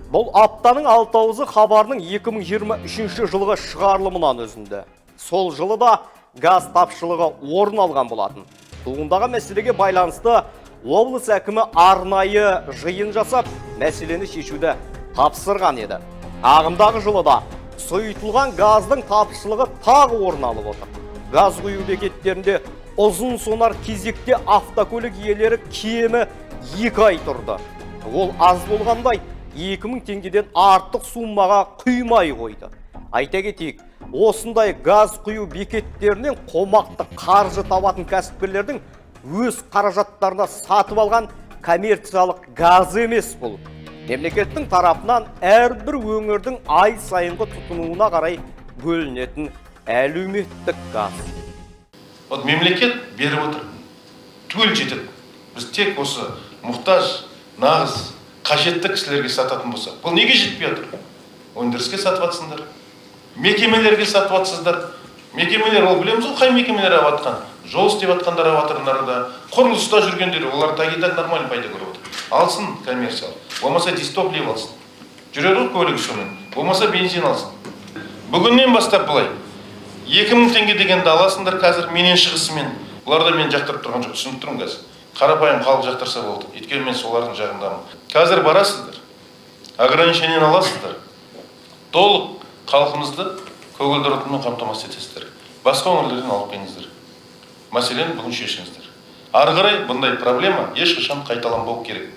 Бұл аптаның алты ауызы хабарының 2023 жылғы шығарылымынан үзінді. Сол жылы да газ тапшылығы орын алған болатын. Туындаған мәселеге байланысты облыс әкімі арнайы жиын жасап, мәселені шешуді тапсырған еді. Ағымдағы жылы да сұйытылған газдың тапшылығы тағы орын алып отыр. Газ құю бекеттерінде ұзын сонар кезекте автокөлік иелері кемі 2 ай тұрды. Ол аз болғандай, 2000 теңгеден артық суммаға құймай қойды. Айта кетейік, осындай газ құю бекеттерінен қомақты қаржы табатын кәсіпкерлердің өз қаражаттарына сатып алған коммерциялық газ емес бұл. Мемлекеттің тарапынан әрбір өңірдің ай сайынғы тұтынуына қарай бөлінетін әлеуметтік газ. Вот мемлекет беріп отыр, түгел жетеді. Біз тек осы мұқтаж, нағыз қажетті кісілерге сататын болсақ, бұл неге жетпей отыр? Өндіріске сатып жатсыңдар, мекемелерге сатып жатсыздар. Мекемелер, ол білеміз ғой, қай мекемелер алып жатқан. Жол істеп жатқандар алып жатыр нарда, құрылыста жүргендер, олар так и так нормально пайда көріп отыр. Алсын коммерциялық, болмаса дизтопливо алсын, жүреді ғой көлігі сонымен, болмаса бензин алсын. Бүгіннен бастап былай 2000 теңге дегенді аласыңдар қазір менен шығысымен. Бұлар да мені жақтырып тұрған жоқ, түсініп тұрмын. Қазір қарапайым халық жақтырса болды, өйткені мен солардың жағындамын. Қазір барасыздар, ограничение ні аласыздар, толық халқымызды көгілдір отынмен қамтамасыз етесіздер. Басқа өңірлерден алып келіңіздер, мәселені бүгін шешіңіздер. Ары қарай бұндай проблема ешқашан қайталанбау керек.